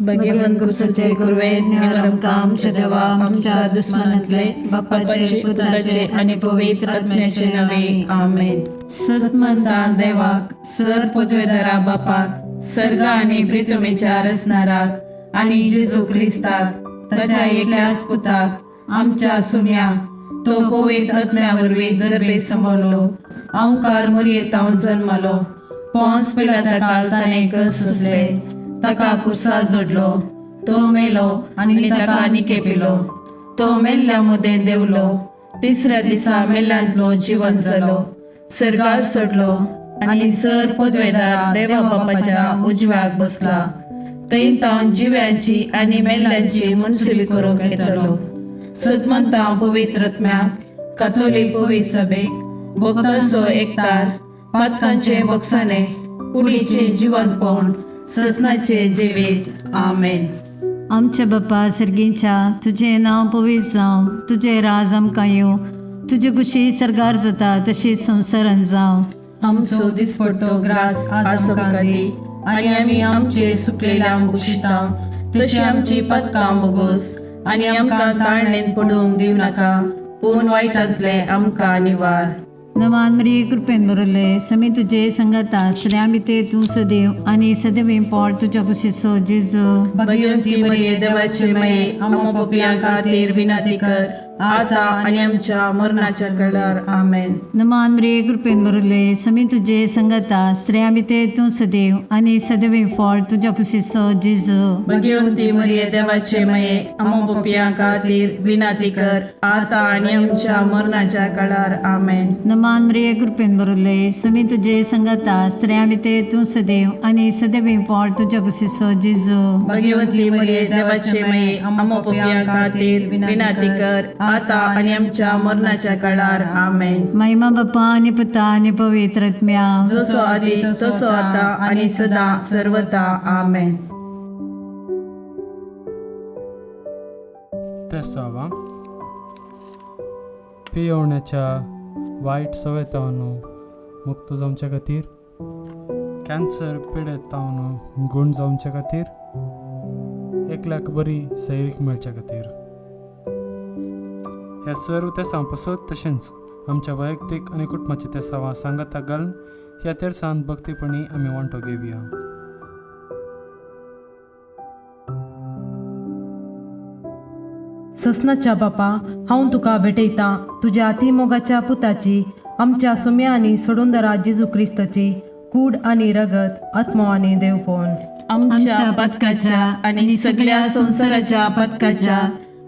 भगवंत कुसाचे कुरवे निवार आमकां आमच्या देवा आमच्या दुस्मानांतले बापाचे पुताचे आनी पवित्र आत्म्याचे नावे आमेन. सतमंता देवाक, सर पदवेदारा बापाक, सर्ग आनी प्रितुमेच्या रचणाराक आनी जेजू क्रिस्ताक ताच्या एकल्याच पुताक आमच्या सुम्या, तो पवित्र आत्म्या वरवीं गर्भे सांबाळलो, अंकार मुरयेतावन जल्मलो, पोंस पिलाता ताणें कस सुचले, ताका कुर्सा जोडलो, तो मेलो आनी ताका निकेपिलो, तो मेल्ल्या मुदें देवलो, तिसऱ्या दिसा मेल्ल्यांतलो जिवन जालो, सर्गार सोडलो आनी सर पदवेदार देवा बापाच्या उजव्याक बसला, थंय तावन जिव्यांची आनी मेल्ल्यांची मनसुबी करूंक येतलो. सतमंता पवित्र आत्म्याक, काथोलीक पवित्र सभेक, भक्तांचो एकतार, पातकांचे बक्षाने, कुडीचे जिवंतपण, ससनाचे जिवीत. आमेन. आमच्या बापा सर्गीच्या, तुजें नांव पवित्र जावं, तुजें राज आमकां येवं, तुजी खुशी सर्गार जाता तशी संवसारान जावं. आमचो दिसपडतो ग्रास आज आमकां दी आनी आमी आमचे सुकलेल्या बक्षिता तशी आमची पदकां बोगोस आनी आमकां ताळणेन पडूंक दिवं नाका, पूण वायटांतले आमकां निवार. नमान मरिये, कृपेन भरले, समी तुजे संगता, स्त्रियां भितर तूं सदैव आनी सदैव पोट तुज्या कुशीचो जेजू. भगवंती मरिये, देवाचे माये, आम्हा पपयां खातीर विनंती कर, आता आनी आमच्या मरणाच्या कळार. आमेन. नमान मरिये, कृपेन भरले, समी तुजे संगता, स्त्रियां भितर तूं सदैव आनी सदैव फळ तुज्या कुशीचो जेजू. भगवंती मरिये, देवाचे माये, आम्हा पपयां खातीर विनंती कर, आता आनी आमच्या मरणाच्या कळार. आमेन. नमान मरिये, कृपेन भरले, समी तुजे संगता, स्त्रियां भितर तूं सदैव आनी सदैव फळ तुज्या कुशीचो जेजू. भगवंती मरिये, देवाचे माये, आम्हा पपयां खातीर विनंती कर, आता आनी आमच्या मरणाच्या काळार. आमेन. महिमा बापा आनी पुता आनी पवित्र आत्म्या. जसो आदी तसो आता आनी सदा सर्वता. आमेन. तेसावां पियोवण्याच्या वायट सवयतावनो मुक्त जावच्या खातीर, कॅन्सर पिडेतावनो गूण जावच्या खातीर, एकल्याक बरी सैरीक मेळच्या खातीर, ह्या सर्व तेसां पासत तशेंच आमच्या वैयक्तीक आनी कुटुंबाच्या तेसावां सांगाता घालून ह्या तेरसान भक्तीपणी आमी वांटो घेवया. ससनाच्या बापा, हांव तुका भेटयतां तुज्या अतिमोगाच्या पुताची, आमच्या सुम्या आनी सोडूनदारा जेजू क्रिस्ताची कूड आनी रगत, आत्मो आनी देवपण, आमच्या पदकाच्या आनी सगळ्या संवसाराच्या पदकाच्या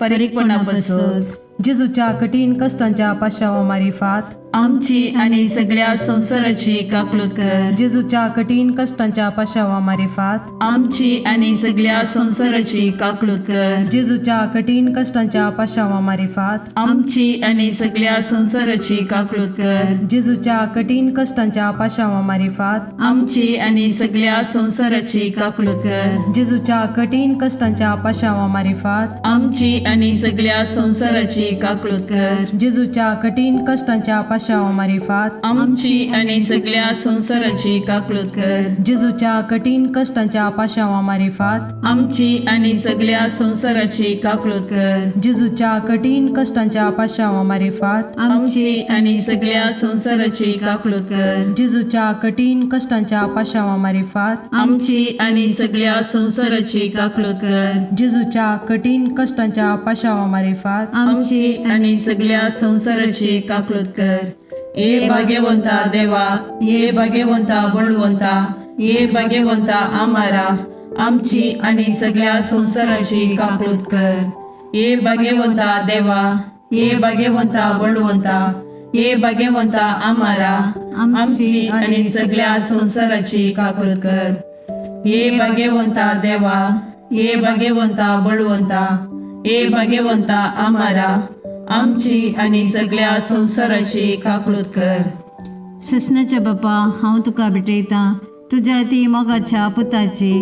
परीकपणापासून. जेजूच्या कठीण कश्टांच्या पाशावा मारिफात, आमची आनी सगळ्या संवसाराची काकलूत कर. जेजूच्या कठीण कश्टांच्या पाशावा मारिफात, आमची आनी सगळ्या संवसाराची काकलूत कर. जेजूच्या कठीण कश्टांच्या पाशावा मारिफात, आमची आनी सगळ्या संवसाराची काकलूत कर. जेजूच्या कठीण कश्टांच्या पाशावा मारिफात, आमची आनी सगळ्या संवसाराची काकलूत कर. जेजूच्या कठीण कश्टांच्या पाशावा मारिफात, आमची आनी सगळ्या संवसाराची काकलूत कर. जेजूच्या कठीण कश्टांच्या पाशावा मारिफात, आमची आनी सगळ्या संवसाराची काकलूत कर. जेजूच्या कठीण कश्टांच्या पाशावा मारिफात, आमची आनी सगळ्या संवसाराची काकलूत कर. जेजूच्या कठीण कश्टांच्या पाशावा मारिफात, आमची आनी सगळ्या संवसाराची काकलूत कर. जेजूच्या कठीण कश्टांच्या पाशावा मारिफात, आमची आनी सगळ्या संवसाराची काकलूत कर. जेजूच्या कठीण कश्टांच्या पाशावा मारिफात, आमची आनी सगळ्या संवसाराची काकलूत कर. ये भाग्यवंता देवा, ये भाग्यवंता बळवंता, ये भाग्यवंता आमारा, आमची आनी सगळ्या संवसाराची काकलूत कर. ये भाग्यवंता देवा, ये भाग्यवंता बळवंता, ये भाग्यवंता आमारा, आमची आनी सगळ्या संवसाराची काकलूत कर. ये भाग्यवंता देवा, ये भाग्यवंता बळवंता, ये भाग्यवंता आमारा, आमची आनी सगळ्या संवसाराची काकलूत कर. ससनाच्या बापा, हांव तुका भेटयतां तुज्या ती मोगाच्या पुताची,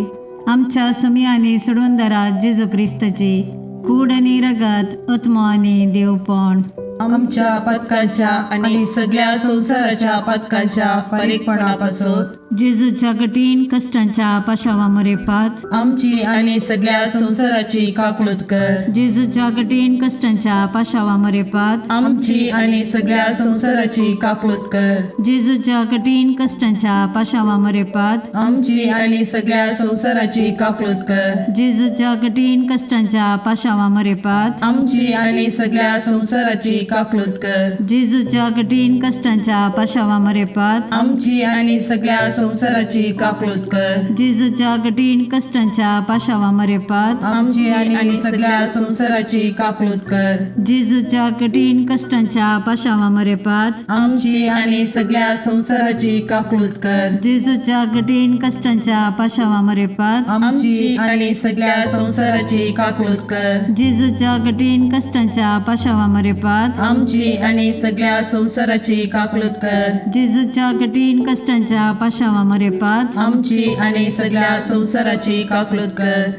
आमच्या सुमी आनी सोडूनदारा जेजू क्रिस्ताची कूड आनी रगत, आत्मो आनी देवपण, आमच्या पदकाच्या आनी सगळ्या संवसाराच्या पदकाच्या फारीकपणापासून. जेजूच्या कठीण कश्टांच्या पाशावा मरेपात आमची आणि सगळ्या संसाराची काकळूत कर. जेजूच्या कठीण कश्टांच्या पाशावा मरेपात आमची आणि सगळ्या संसाराची काकळूत कर. जेजूच्या कठीण कश्टांच्या पाशावा मरेपात आमची आणि सगळ्या संसाराची काकळूत कर. जेजूच्या कठीण कश्टांच्या पाशावा मरेपात आमची आणि सगळ्या संसाराची काकळूत कर. जेजूच्या कठीण कश्टांच्या पाशावा मरेपात आमची आणि सगळ्या संसाराची काकळूत कर. जेजूच्या कठीण कश्टांच्या पाशावा मरेपात आमची आणि सगळ्या संसाराची काकळूत कर. जेजूच्या कठीण कश्टांच्या पाशावा मरेपात आमची आणि सगळ्या संसाराची काकळूत कर. जेजूच्या कठीण कश्टांच्या पाशावा मरेपात आमची आणि सगळ्या संसाराची काकळूत कर. जेजूच्या कठीण कश्टांच्या पाशावा मरेपात आमची आणि सगळ्या संसाराची काकळूत कर. जेजूच्या कठीण कश्टांच्या पाशावा मरेपात आमची आणि सगळ्या संसाराची काकळूत कर.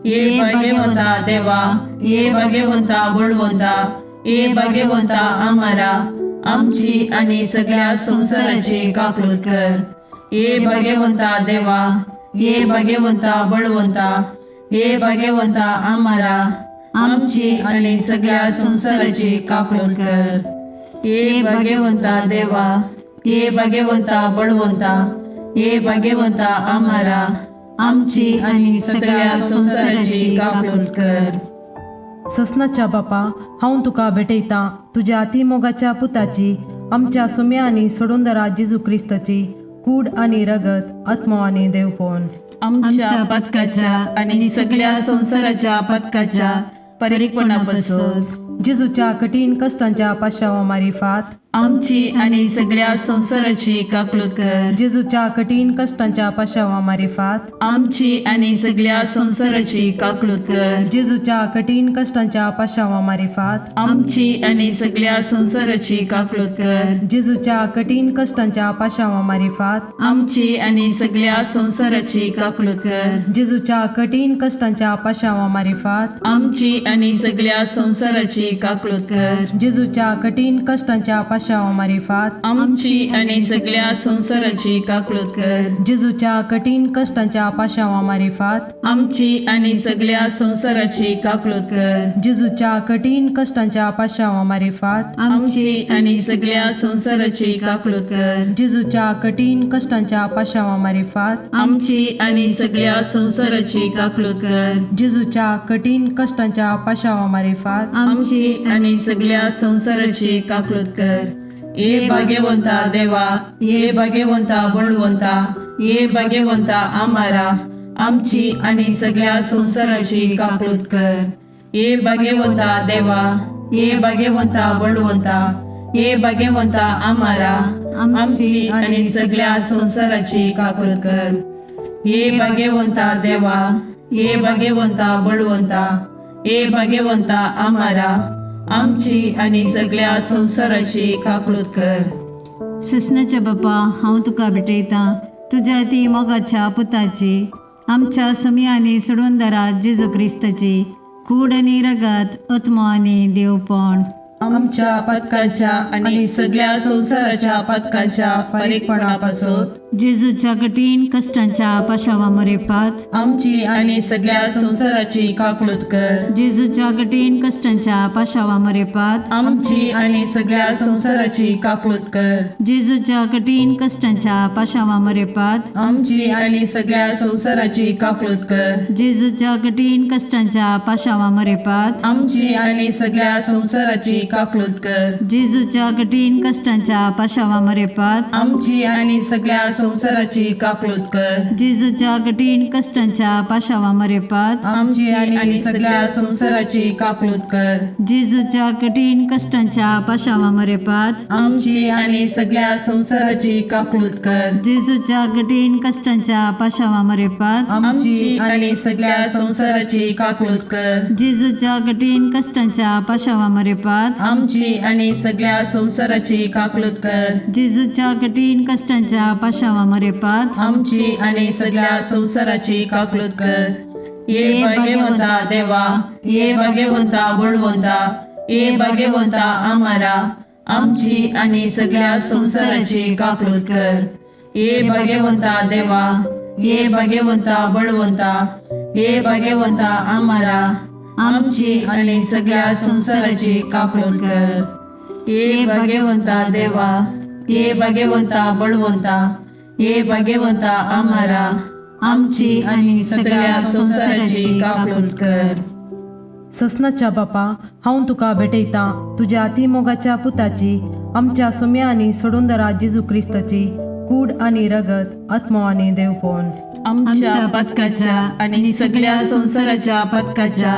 ये भाग्यवंता देवा, ये भाग्यवंता बळवंता, ये भाग्यवंता आमारा, आमची आणि सगळ्या संसाराची काकळूत कर. ये भाग्यवंता देवा, ये भाग्यवंता बळवंता, ये भाग्यवंता आमारा, आमची आणि सगळ्या संसाराची काकळूत कर. ये भाग्यवंता देवा, ये भाग्यवंता बळवंता, ये भाग्यवंता आमारा, आमची आणि सगळ्या संसाराची काकळूत कर. ससनाच्या बापा, हांव तुका भेटयतां तुज्या अतिमोगाच्या पुताची, आमच्या सुम्या आनी सोडूनदारा जेजू क्रिस्ताची कूड आनी रगत, आत्मो आनी देवपण आमच्या पथकाच्या आणि सगळ्या संसाराच्या पथकाच्या परीकपणापासून जेजूच्या कठीण कश्टांच्या पाशावा मारिफात आमची आणि सगळ्या संसाराची काकळूत कर. जेजूच्या कठीण कश्टांच्या पाशावा मारिफात आमची आणि सगळ्या संसाराची काकळूत कर. जेजूच्या कठीण कश्टांच्या पाशावा मारिफात आमची आणि सगळ्या संसाराची काकळूत कर. जेजूच्या कठीण कश्टांच्या पाशावा मारिफात आमची आणि सगळ्या संसाराची काकळूत कर. जेजूच्या कठीण कश्टांच्या पाशावा मारिफात आमची आणि सगळ्या संसाराची काकळूत कर. जेजूच्या कठीण कश्टांच्या पाशावा मारिफात आमची आणि सगळ्या संसाराची काकळूत कर. जेजूच्या कठीण कश्टांच्या पाशावा मारिफात आमची आणि सगळ्या संसाराची काकळूत कर. जेजूच्या कठीण कश्टांच्या पाशावा मारिफात आमची आणि सगळ्या संसाराची काकळूत कर. जेजूच्या कठीण कश्टांच्या पाशावा मारिफात आमची आणि सगळ्या संसाराची काकळूत कर. जेजूच्या कठीण कश्टांच्या पाशावा मारिफात आमची आणि सगळ्या संसाराची काकळूत कर. ये भाग्यवंता देवा, ये भाग्यवंता बळवंता, ये भाग्यवंता आमारा, आमची आणि सगळ्या संसाराची काकळूत कर. ये भाग्यवंता देवा, ये भाग्यवंता बळवंता, ये भाग्यवंता आमारा, आमची आणि सगळ्या संसाराची काकळूत कर. ये भाग्यवंता देवा, ये भाग्यवंता बळवंता, ये भाग्यवंता आमारा, आमची आणि सगळ्या संसाराची काकळूत कर. ससनाच्या बापा, हांव तुका भेटयतां तुज्या ती मोगाच्या पुताची, आमच्या सुम्या आनी सोडूनदारा जेजू क्रिस्ताची कूड आनी रगत, आत्मो आनी देवपण आमच्या पथकाच्या आणि सगळ्या संसाराच्या पथकाच्या फारीकपणापासून जेजूच्या कठीण कश्टांच्या पाशावा मरेपात आमची आणि सगळ्या संसाराची काकळूत कर. जेजूच्या कठीण कश्टांच्या पाशावा मरेपात आमची आणि सगळ्या संसाराची काकळूत कर. जेजूच्या कठीण कश्टांच्या पाशावा मरेपात आमची आणि सगळ्या संसाराची काकळूत कर. जेजूच्या कठीण कश्टांच्या पाशावा मरेपात आमची आणि सगळ्या संसाराची काकळूत कर. जेजूच्या कठीण कश्टांच्या पाशावा मरेपात आमची आणि सगळ्या संसाराची काकळूत कर. जेजूच्या कठीण कश्टांच्या पाशावा मरेपात आमची आणि सगळ्या संसाराची काकळूत कर. जेजूच्या कठीण कश्टांच्या पाशावा मरेपात आमची आणि सगळ्या संसाराची काकळूत कर. जेजूच्या कठीण कश्टांच्या पाशावा मरेपात आमची आणि सगळ्या संसाराची काकळूत कर. जेजूच्या कठीण कश्टांच्या पाशावा मरेपात आमची आणि सगळ्या संसाराची काकळूत कर. जेजूच्या कठीण कश्टांच्या पाशावा मरेपात आमची आणि सगळ्या संसाराची काकळूत कर. ये भाग्यवंता देवा, ये भाग्यवंता बळवंता, ये भाग्यवंता आमारा, आमची आणि सगळ्या संसाराची काकळूत कर. ये भाग्यवंता देवा, ये भाग्यवंता बळवंता, ये भाग्यवंता आमारा, आमची आणि सगळ्या संसाराची काकूत कर. ये भाग्यवंता देवा, ये भाग्यवंता बळवंता, ये भाग्यवंता आमारा, आमची आणि सगळ्या संसाराची काकूत कर. ससनाच्या बापा, हांव तुका भेटयतां तुज्या अतिमोगाच्या पुताची, आमच्या सुम्या आनी सोडूंदरा जेजू क्रिस्ताची कूड आनी रगत, आत्मो आनी देवपण आमच्या पथकाच्या आणि सगळ्या संसाराच्या पथकाच्या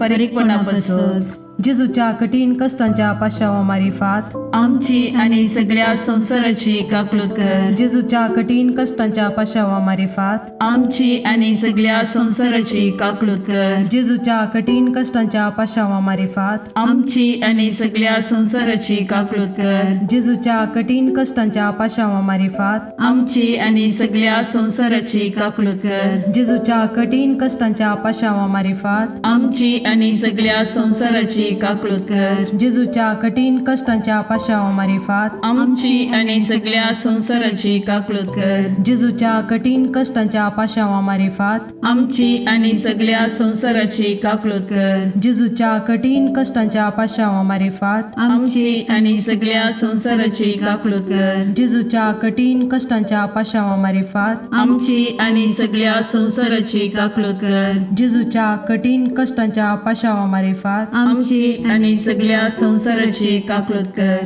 परिपणापासून. जेजूच्या कठीण कश्टांच्या पाशावा मारिफात आमची आणि सगळ्या संसाराची काकलूत कर. जेजूच्या कठीण कश्टांच्या पाशावा मारिफात आमची आणि सगळ्या संसाराची काकलूत कर. जेजूच्या कठीण कश्टांच्या पाशावा मारिफात आमची आणि सगळ्या संसाराची काकलूत कर. जेजूच्या कठीण कश्टांच्या पाशावा मारिफात आमची आणि सगळ्या संसाराची काकलूत कर. जेजूच्या कठीण कश्टांच्या पाशावा मारिफात आमची आणि सगळ्या संसाराची काकलूत कर. जेजूच्या कठीण कश्टांच्या पाशावा मारिफात आमची आणि सगळ्या संसाराची काकलूत कर. जेजूच्या कठीण कश्टांच्या पाशावा मारिफात आमची आणि सगळ्या संसाराची काकलूत कर. जेजूच्या कठीण कश्टांच्या पाशावा मारिफात आमची आणि सगळ्या संसाराची काकलूत कर. जेजूच्या कठीण कश्टांच्या पाशावा मारिफात आमची आणि सगळ्या संसाराची काकलूत कर. जेजूच्या कठीण कश्टांच्या पाशावा मारिफात आमची आणि सगळ्या संसाराची काकलूत कर.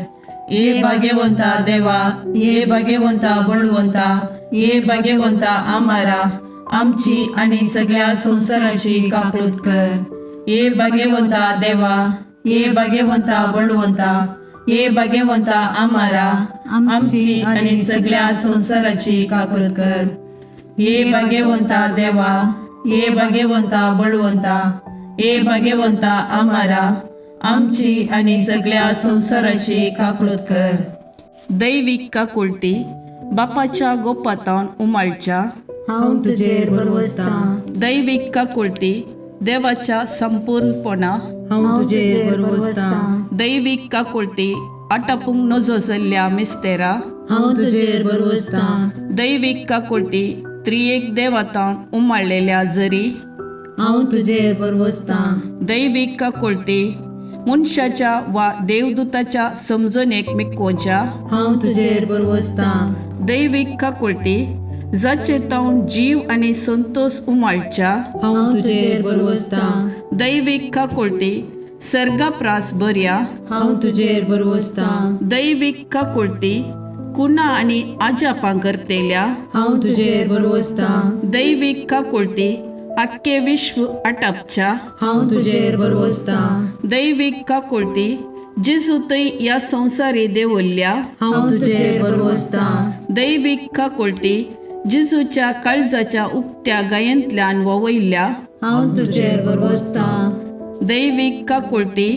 ये भाग्यवंता देवा, ये भाग्यवंता बळवंता, ये भाग्यवंता आमारा, आमची आणि सगळ्या संसाराची काकलूत कर. ये भाग्यवंता देवा, ये भाग्यवंता बळवंता, ये भाग्यवंता आमारा, आमची आणि सगळ्या संसाराची काकलूत कर. ये भाग्यवंता देवा, ये भाग्यवंता बळवंता, ये भाग्यवंता आमारा, आमची आणि सगळ्या संसाराची काकलूत कर. दैवीक काकुळटी बापाच्या गोपातावन उमाळच्या हांव तुजेर भरवसतां. दैवीक काकुळटी देवाच्या संपूर्णपणा हांव तुजेर भरवसतां. दैवीक काकुळटी आटापूंक नजो जाल्ल्या मिस्तेरा हांव तुजेर भरवसतां. दैवीक काकुळटी त्रियेक देवातावन उमाळलेल्या जरी हांव तुजेर भरवसतां. दैवीक काकुळटी मनशाच्या वा देवदूताच्या समजणेक मिकोवच्या हांव तुजेर भरवसतां. दैवीक काकुळटी जाचे तावन जीव आनी संतोष उमाळच्या हांव तुजेर भरवसतां. दैवीक काकुळटी सर्गाप्रास बऱ्या हांव तुजेर भरवसतां. दैवीक काकुळटी कुणा आनी आजापां करतेल्या हांव तुजेर भरवसतां. दैवीक काकुळटी आख्खे विश्व आटापच्या हांव तुजेर भरवसतां. दैवीक काकुळटी जेजू थंय ह्या संवसारी देवल्ल्या हांव तुजेर भरवसतां. दैवीक काकुळटी जेजूच्या काळजाच्या उक्त्या गायेंतल्यान ववयल्ल्या हांव तुजेर भरवसतां. दैवीक काकुळटी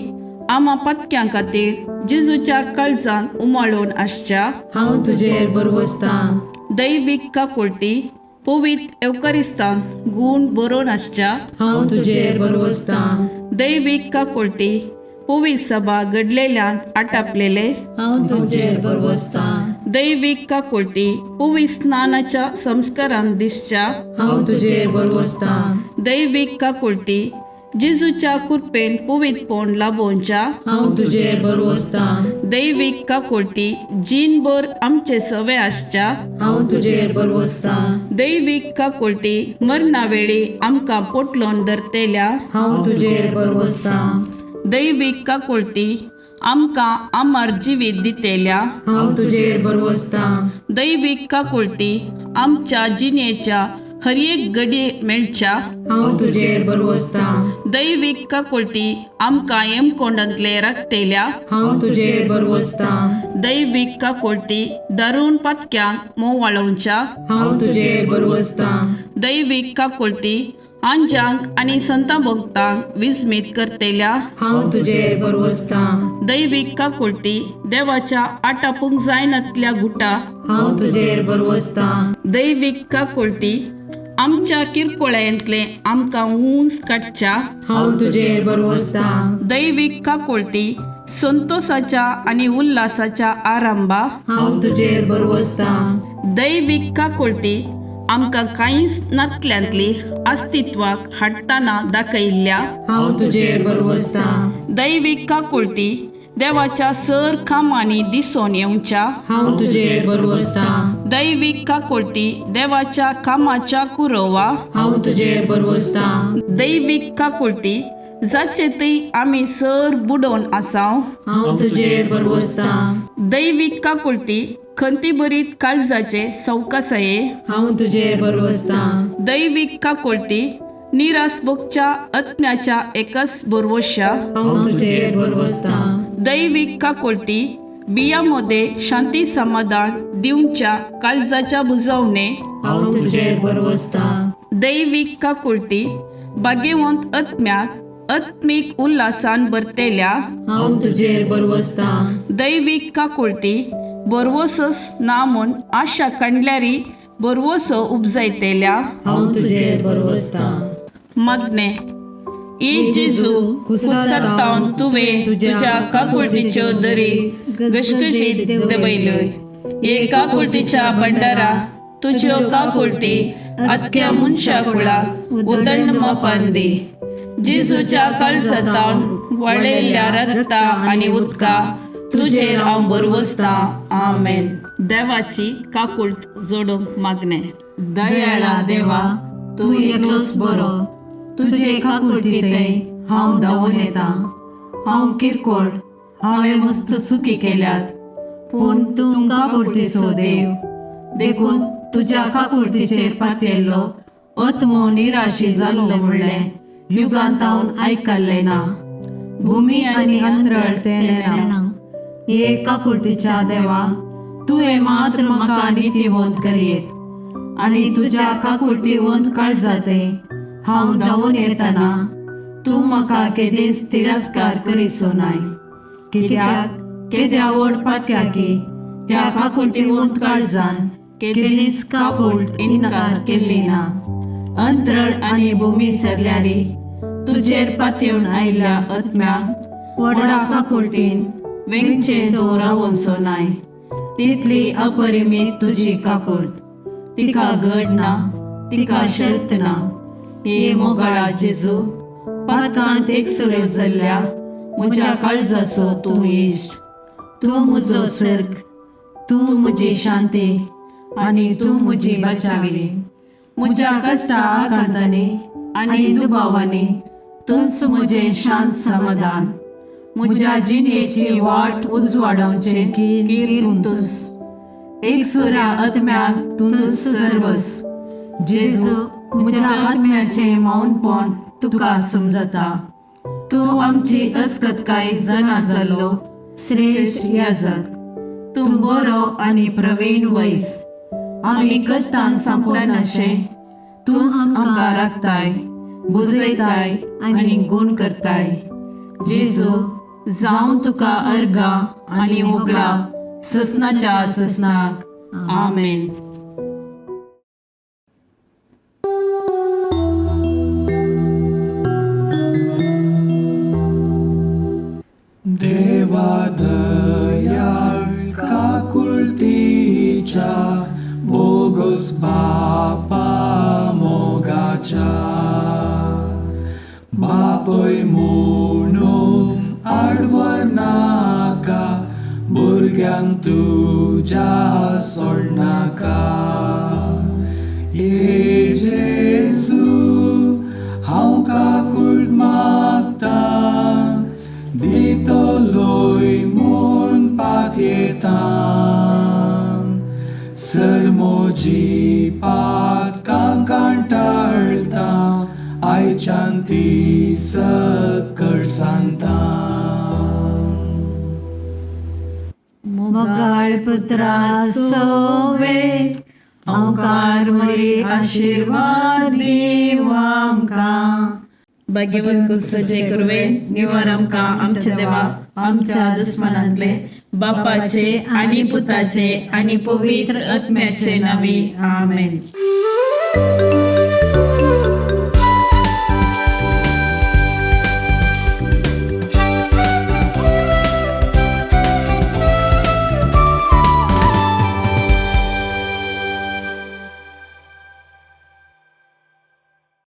आमा पातक्यां खातीर जेजूच्या काळजान उमाळून आसच्या हांव तुजेर भरवसतां. दैवीक काकुळटी पवित एवकरिस्तान गूण बरोवन आसच्या हांव तुजेर भरवसतां. दैवीक काकुळटी पवित सभा घडलेल्यान आटापलेले हांव तुजेर भरवसतां. दैवीक काकुळटी पवित स्नानाच्या संस्कारान दिसच्या हांव तुजेर भरवसतां. दैवीक काकुळटी जेजूच्या कृपेन पवितपण लाभोवच्या हांव तुजेर भरवसतां. दैवीक काकुळटी जीणभर आमचे सवे आसच्या हांव तुजेर भरवसतां. दैवीक काकुळटी मरणा वेळी आमकां पोटलोन धरतेल्या हांव तुजेर भरवसतां. दैवीक काकुळटी आमकां अमर जिवीत दितेल्या हांव तुजेर भरवसतां. दैवीक काकुळटी आमच्या जिणेच्या हर एक घडये मेळच्या हांव तुजेर भरवसतां. दैवीक काकुळटी आमकां येमकोंडांतले राखतेल्या हांव तुजेर भरवसतां. दैवीक काकुळटी दारून पातक्यांक मोवाळोवच्या हांव तुजेर भरवसतां. दैवीक काकुळटी आंजांक आनी संतां भक्तांक विस्मीत करतेल्या हांव तुजेर भरवसतां. दैवीक काकुळटी देवाच्या आटापूंक जायनातल्या गुटा हांव तुजेर भरवसतां. दैवीक काकुळटी आमच्या किरकोळ्यांतले आमकां ऊंच काडच्या हांव तुजेर भरवसतां. दैवीक काकुळटी संतोसाच्या आनी उल्हासाच्या आरंभा, हांव तुजेर भरवसतां. दैवीक काकुळती आमकां कांयच नातल्यांतली अस्तित्वाक हाडटना दाखयल्ल्या, हांव तुजेर भरवसतां. दैवीक काकुळती देवाच्या सर कामांनी दिसून येवच्या, हांव तुजेर भरवसतां. दैवीक काकुळती देवाच्या कामाच्या कुरोवा, हांव तुजेर भरवसतां. दैवीक काकुळती जाचे थंय आमी सर बुडोवन आसाव, हांव तुजेर भरवसतां. दैवीक काकुळती खंतीभरीत काळजाचे सवकासाये, हांव तुजेर भरवसतां. दैवीक काकुळती निरास भोगच्या आत्म्याच्या एकच भरवश्या, हांव तुजेर भरवसतां. दैवीक काकुळती बिया मदें शांती समाधान दिवच्या काळजाच्या बुजवणे, हांव तुजेर भरवसतां. दैवीक काकुळती भाग्यवंत आत्म्याक आत्मीक उल्हासान भरतेल्या, हांव तुजेर भरवसतां. दैवीक काकुळती भरवसोच ना म्हूण आशा काडल्यारी भरवसो उपजायतेल्या, हांव तुजेर भरवसतां. मागणें. ई जेजू, कुसरतावन तुवें तुज्या काकुळतीच्यो दरी घसघशीत दबयल्यो. हे काकुळतीच्या भंडारा तुज्यो काकुळती आख्या मनशा कुळाक उदंड मापान दी. जेजूच्या काळजातावन वळयल्ल्या रक्ता आनी उदका तुजेर हांव भरवसतां. आमेन. देवाची काकुळट जोडूंक मागणें. दयाळा देवा, तूं एकलोच बरो. तुजे काकुळतीथंय हांव धांवून येता. हांव किरकोळ, हांवें मस्त चुकी केल्यात, पूण तूं काकुळतीचो देव, देखून तुज्या काकुळतीचेर पातयेल्लो आत्मो निराशी जाल्लो म्हणलें युगांतावन आयकल्लें ना. भुमी आनी अंतरळ तें नेणा. हे काकुळतीच्या देवा, तुवें मात्र म्हाका नितीवंत करयेत आनी तुज्या काकुळतीवंत काळजाते हांव धांवून येतना तूं म्हाका केदींच तिरस्कार करिसो नाय. कित्याक केद्या व्हड पातक्याकी त्या काकुळतीवंत काळजान केदींच काकुळट इन्कार केल्ली ना. अंतरळ आनी भूमी सरल्यारी तुजेर पातयेवन आयिल्ल्या आत्म्याक व्हडा काकुळटीन वेंगचें तूं रावोनसो नाय. तितली अपरिमीत तुजी काकुळट, तिका गड ना, तिका शर्त ना. हे मोगाळा जेजू, पातकांत एकसुरो जाल्ल्या म्हज्या काळजाचो तूं इश्ट. तूं म्हजो सर्ग, तूं म्हजी शांती आनी तूं म्हजी बचावी. म्हज्या कश्टा आकांतांनी आनी दुबावांनी तूंच म्हजें शांत समाधान. म्हज्या जिणेची वाट उजवाडावचें कीर तूंच. एकसुऱ्या आत्म्याक तूंच सर्वस. जेजू, म्हज्या आत्म्याचें मौनपण तुका समजता. तूं आमची अस्कतकाय जाणा जाल्लो श्रेश्ठ याजक. तूं बरो आनी प्रवीण वैस. आमी कश्टान सांपडनाशें तूंच आमकां राखताय, बुजयताय आनी गूण करताय. जेजू, जावं तुका अर्गां आनी होगळाप ससनाच्या ससनाक. आमेन. देवा दयाळ काकुळतीच्या, बोगस बापा मोगाच्या, बापय म्हणून आडवर नाका, भुरग्यांक तुज्या सोडनाका. ये जेजू, हांव काकुळट मागतां, दितलोय म्हूण पातयेतां. सर म्हजी पातकां कांटाळटा, आयच्यान ती सकळ सांगता. मोगाळ पुत्रा सोवे ओंकार वरी आशिर्वाद दीव आमकां. भाग्यवंत कुसचे कुरवे निवार आमकां आमच्या देवा आमच्या दुस्मनांतले, बापाचे आनी पुताचे आनी पवित्र आत्म्याचे नांवी. आमेन.